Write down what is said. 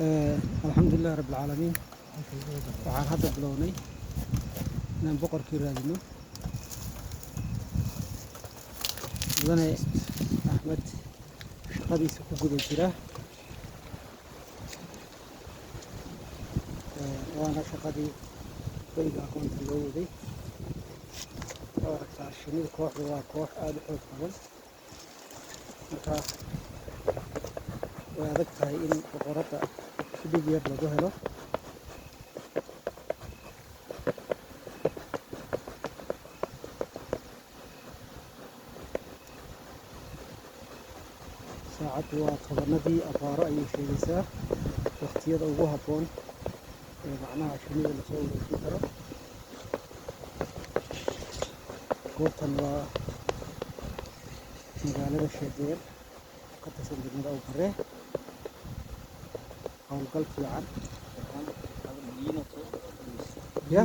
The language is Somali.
Alxamdulilahi rabbi alcaalamiin. Waxaan hadda bilownay inaan boqorkii raadino. Mudane Axmed shaqadiisa ku guda jira, waana shaqadii hoyga agoonta loo waday. Oo aragtaa shinnida, kooxda waa koox aada u xoog badan, marka way adag tahay in boqoradda si dhib yar lagu helo. Saacaddu waa 10-adii abaaro ayay sheegaysaa, waqtiyada ugu habboon ee macnaha shinnida lasoo wareejin karo. Goobtan waa magaalada Sheedeer, ka tirsan degmada Awbarre. Howlgal fiican. Ya.